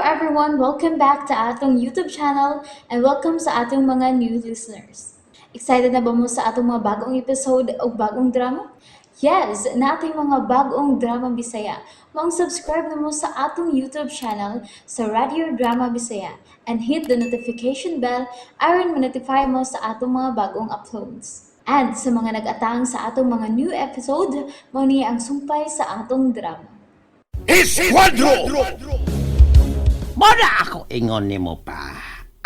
Everyone! Welcome back to atong YouTube channel and welcome sa atong mga new listeners. Excited na ba mo sa atong mga bagong episode o bagong drama? Yes, nating mga bagong drama Bisaya. Maong subscribe na mo sa atong YouTube channel sa Radio Drama Bisaya and hit the notification bell aron ma-notify mo sa atong mga bagong uploads. And sa mga nag-atang sa atong mga new episode, mao ni ang sumpay sa atong drama. Esquadro! Muna ako ingon nimo pa.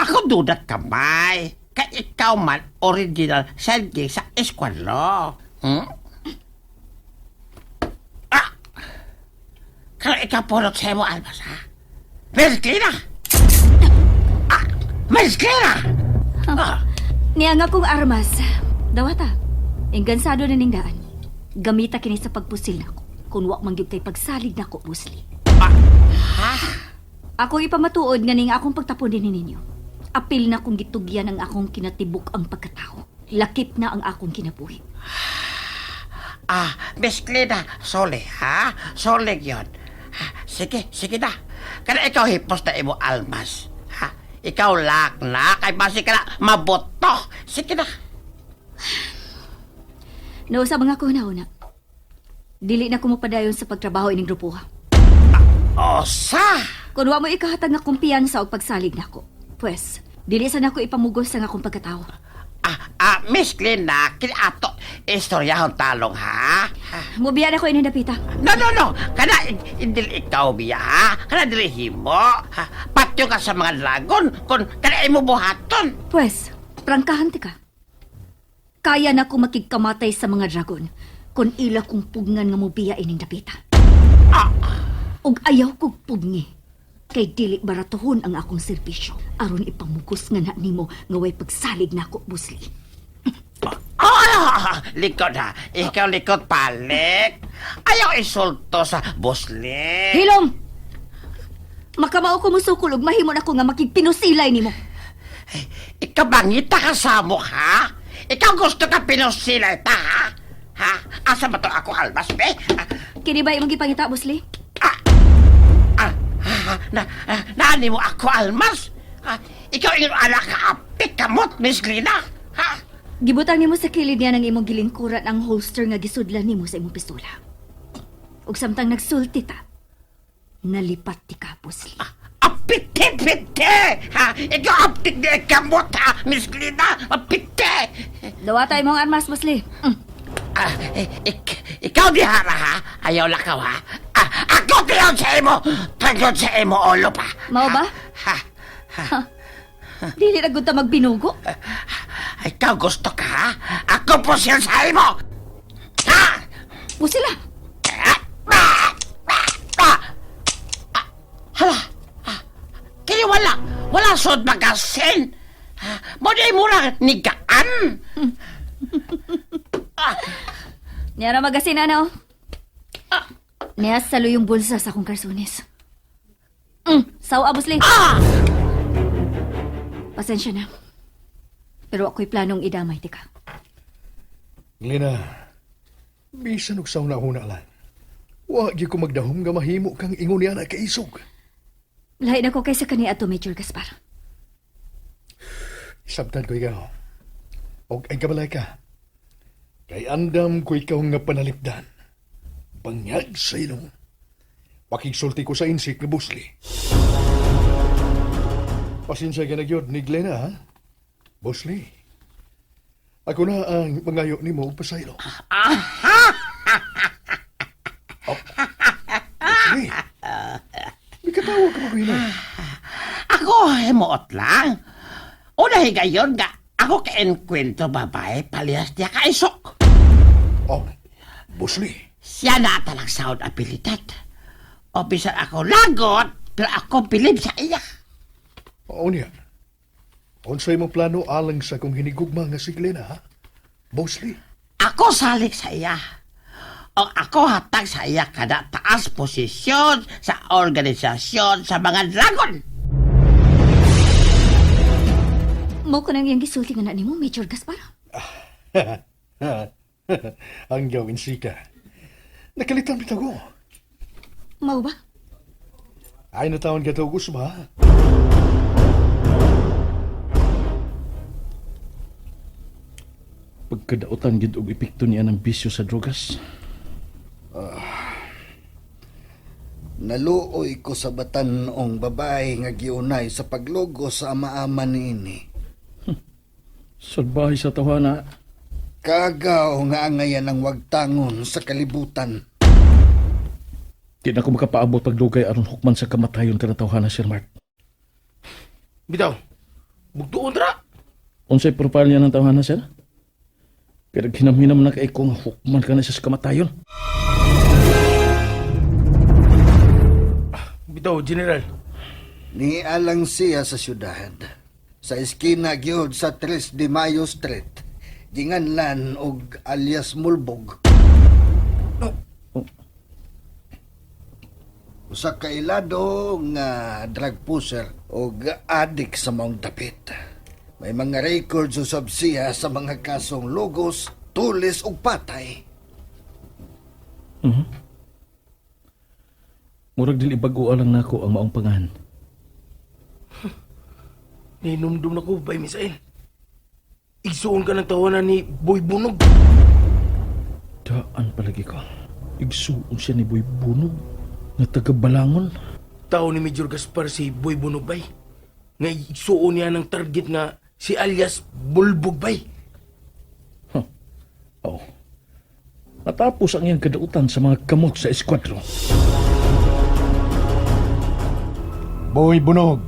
Ako dudat kamay. Kay ikaw man original sidekick sa eskwalo. Ah! Kaya ikaw pulot sa imo, Almas, ha? Miss Clena! Ah! Miss Clena! Ah! Niya nga kong armas. Dawata. Enggansado na ning daan. Gamita kini sa pagpusil nako. Kung wa man gyud kay pagsalig nako, Busli. Ah! Ha? Ako ipamatuod nga ning akong pagtapon din ninyo. Apil na kong gitugyan ang akong kinatibuk ang pagkatao. Lakip na ang akong kinabuhi. Ah, Miss Clena, soli, ha? Soli yun. Ha, sige, sige na. Kana ikaw hipos na imo almas. Ha? Ikaw lak na, kay basi ka na maboto. Sige na. Nausab nga ko na una. Dili na ko mopadayon sa pagtrabaho ining grupo ha. Osa! Kung wa mo ikahatag nga kumpiyansa og pagsalig nako. Pues, dili sa nako ipamugos ang akong pagkatao. Ah, ah, Miss Clena, kinato, istoryahon talong, ha? Ha? Mubiya na ko ining dapita. No, no, no. Kana, hindi ikaw biya, ha? Kana dili himo. Ha? Patyo ka sa mga dragon kung kana imo buhaton. Pues, prangkahan ti ka. Kaya na ko makigkamatay sa mga dragon kung ila kong pugnan nga mubiya ining dapita. Ah! Ug ayaw kog pugngi. Kay dili baratuhon ang akong serbisyo. Aron ipamugos nga na nimo nga way pagsalig nako, Busli. Ah, likod ha. Ikaw likod palik. Ayaw insulto sa busli. Hilom! Makamao ko musukol ug mahimo nako nga makigpinusilay nimo. Ikaw bangita ka sa mukha? Ikaw gusto ka pinusilay ta, ha? Ha? Asa ba to ako almas, be? Ah, Kini ba imong gipangita, Busli? ah, ah, ah, na, ah, naani mo ako almas? Ah, ikaw ingon anak ka apik kamot, Miss Lina. Ha? Gibutang nimo sa kilid niya ng imong gilingkuran ang holster nga gisudlan nimo sa imong pistola. Ug samtang nagsulti ta, nalipat ti ka, Busli. Apite-pite! Ha? Ikaw apik ni kamot, ha? Miss Lina, apite! Dawata imong armas, Busli. Ah, ikaw di hara ha? Ayaw lakaw ha? Ah, ako tiyon sa imo! Tagod sa imo ulo pa! Mao ba? Ha? Ha? Dili na gud ta magbinugo. Ikaw gusto ka ha? Ako po siya sa imo! Ha? Busila. Ah! Ah! Ah! Ah! Ah! Hala! Ah! Kini wala! Wala sod magasin! Ha? Mo di mo lang nigaan! Ah! Niya ra magasin ano. Niya sa yung bulsa sa akong karsunis. Sawa, Busli. Ah! Pasensya na. Pero ako'y planong idamay ti ka. Lina, bisan og sauna-huna lang. Wa gyud ko magdahom nga mahimo kang ingon niya na kaisog. Lahi na ko kaysa kani ato, Major Gaspar. Sabtan ko ikaw. Og ay kabalay ka. Kay andam ko ikaw nga panalipdan. Bangag sa ilong. Pakigsulti ko sa insik nga busli. Pasensya ka na gyud ni Glena, ha? Busli. Ako na ang mangayo nimo og pasaylo. Oh. Busli. Mikatawa ka mo hinay. Ako himuot lang. Una higayon nga, ako kaenkwentro babae, palihas niya kaisok. Oh, Busli. Siya na talang sound abilidad. O bisan ako lagot, pero ako bilib sa iya. Oo niya. Unsay mong plano alang sa kong hinigugma nga si Glena, ha? Bosley. Ako salik sa iya. O ako hatag sa iya kada taas posisyon sa organisasyon sa mga dragon. Mo ko nang iyang gisulti nga na nimo, Major Gaspar. Ang gawin sika. Nakalitan bitaw ko. Mao ba? Ay na taon ka tugos ba? Pagkadautan gid og epekto niya ng bisyo sa drogas. Naluoy ko sa batan-ong babae nga giunay sa paglugo sa ama-ama niini. Salbahe sa tawana. Kagaw nga angayan ang wagtangon sa kalibutan. Di na ko makapaabot pagdugay aron hukman sa kamatayon ka na tawhana, Sir Mark. Bitaw, bugtuon ra. Unsay profile niya ng tawhana, sir? Pero hinam-hinam na kay ko nga hukman ka na siya sa kamatayon. Bitaw, General. Nialang siya sa syudad. Sa eskina gyud sa 3 de Mayo Street. Ginganlan og alias Mulbog. Oh. Usa ka ilado nga drug pusher og adik sa maong dapit. May mga records usab siya sa mga kasong lugos, tulis ug patay. Murag dili bago lang nako ang maong pangan. Ninumdum na ko, Bay Misael. Igsuon ka ng tawanan ni Boy Bunog. Daan palagi ko. Igsuon siya ni Boy Bunog nga taga Balangon. Tao ni Major Gaspar si Boy Bunog, Bay. Nga igsuon niya ng target nga si alias Bulbog, Bay. Oh. Natapos ang iyang kadautan sa mga kamot sa eskwadro. Boy Bunog,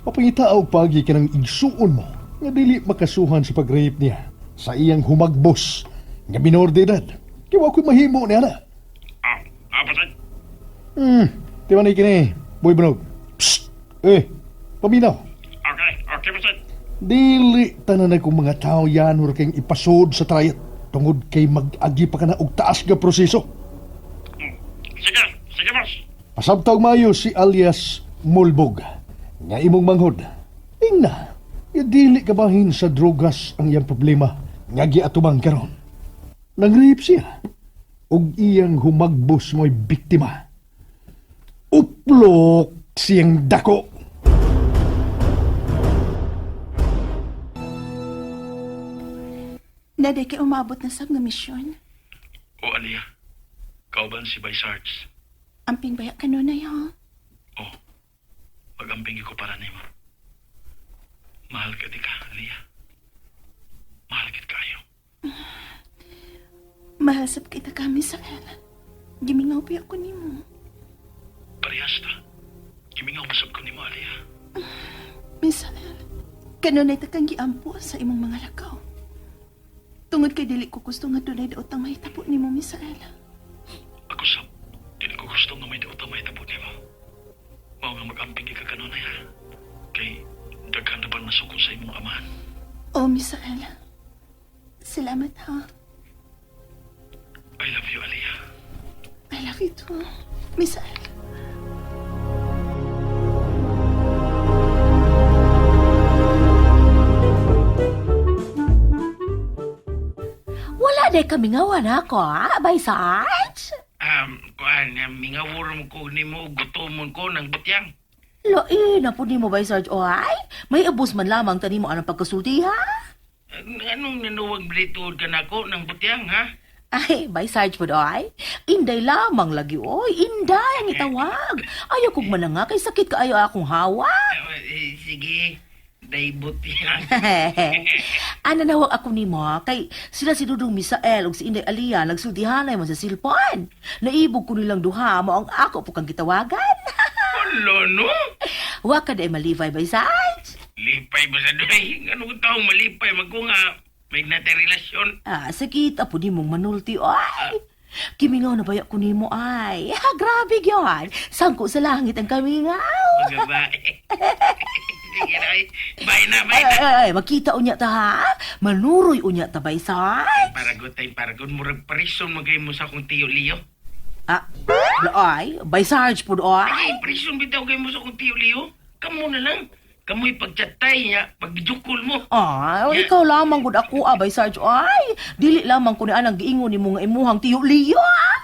mapangita og pagi ka ng igsuon mo nga dili makasuhan sa pag-rape niya sa iyang humagbos nga minor de edad. Kaya wa ko'y mahimo niya na. Di ba na kini, Boy Bunog? Psst! Eh, paminaw. Okay, okay, Basit. Dili tanan na kong mga tao yan or kayong ipasod sa trayet tungod kay mag-agi pa ka na og taas nga proseso. Sige, sige, boss. Pasabtog mayo si alias Mulbog nga imong manghod. Ingna, nga dili kabahin sa drogas ang iyang problema nga giatubang karon. Nangrip siya ug iyang humagbos mo'y biktima. Uplok siyang dako. Naday kay umabot na sab nga misyon. O Alia, kauban si Bay Sarge. Amping baya kanunay ha. O, magamping ko para nimo. Mahal ka di ka, Alia. Mahal kit kayo. Mahal sab kita kami sa el. Gimingaw pa ako nimo. Parehas ta. Gimingaw masab ko nimo, Alia. Misael, kanunay ta kang giampo sa imong mga lakaw. Tungod kay dili ko gusto nga dunay daot ang mahitabo nimo, Misael. Ako sab, dili ko gusto nga may daot ang mahitabo nimo. Mao nga magamping ka kanunay ha. Kay daghan na bang nasuko sa imong amahan. Oh, Misael. Salamat ha. I love you, Alia. I love you too. Misael. Wala day kami nga wala ko, ha? Bay Sarge? Kuan, mingawur mo ko nimo, gutomon ko ng butyang. Lain na po ni mo, Bay Sarge, oy. May ubos man lamang tani mo anong pagkasulti, ha? Anong nanuwag bilituod ka nako ng butyang, ha? Ay, Bay Sarge po, oy. Inday lamang lagi, oy. Inday ang itawag. Ayaw kong mananga kay sakit kaayo akong hawa. Sige, day butyang. Ana nawag ako nimo ha, kay sila si Dudong Misael ug si Inday Alia nagsultihanay man sa silpon. Naibog ko nilang duha mao ang ako po kang gitawagan. Wala, no? Wa ka day malibay Bay Sarge. Lipay ba sa doy? Anong taong malipay? Magko nga, may natay relasyon. Ah, sakit apo ni mong manulti ay. Kimingaw na baya ko nimo ay. Ha, grabe gyud. Sangko sa langit ang kamingaw. Magabae. Sige na, ay. Bye na, bye Ay, na. ay, ay, makita unya ta ha. Manuroy unya ta bay Sarge. Paragot tayo, paragot. Murag prison magay mo sa akong tiyo, Leo. Ah, ay, bay Sarge pud Ay, ay. prison bitaw kay mo sa akong tiyo, Leo. Kamu na lang. Kamu'y pagchatay niya, pagjukol mo. Ay, ikaw lamang gud ako abay Sarge. Ay, dili lamang ko ni anang giingon nimo nga imuhang tiyo Leo. ah.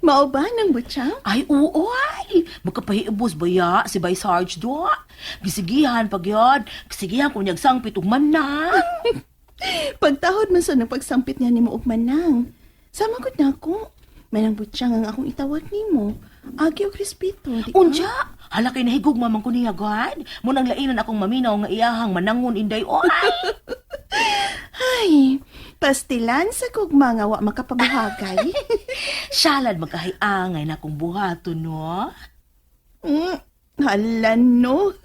Mao ba nang butchang? Ay, oo ay. Magkapahiubos ba ya si Bay Sarge do? Gisigihan pag yun. Gisigihan ko niyag sangpit ug manang. Pagtahod man sa nang pagsampit niya nimo og manang. Sama gud na ako. Manang butchang ang akong itawag nimo. Agi og respeto, di ba? Unja, hala kay nahigog mamang ko niya god. Munang lainan akong maminaw nga iyahang manangon inday oy. Ay, pastilan sa kugma nga wa makapabuhagay. Salad magkahiangay na akong buhaton no. Hala no.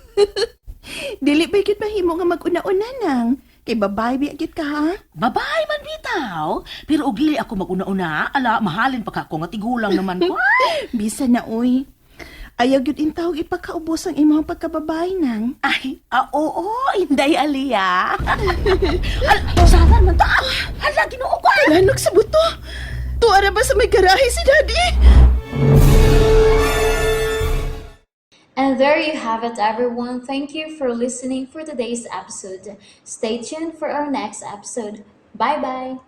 Dili ba gyud mahimo nga mag-una-una nang? Kay babae biya gyud ka ha? Babae man bitaw, pero og dili ako maguna-una, ala mahalin pa ka ko nga tigulang naman ko. Bisa na oy. Ayaw gyud intawag ipakaubos ang imong pagkababae nang. Ay, ah, oo, Inday Aliyah. Al, sana man ta. Hala, Ginoo ko. Lanok sa buto. Tuara ba sa may garahe si Daddy? And there you have it, everyone. Thank you for listening for today's episode. Stay tuned for our next episode. Bye bye.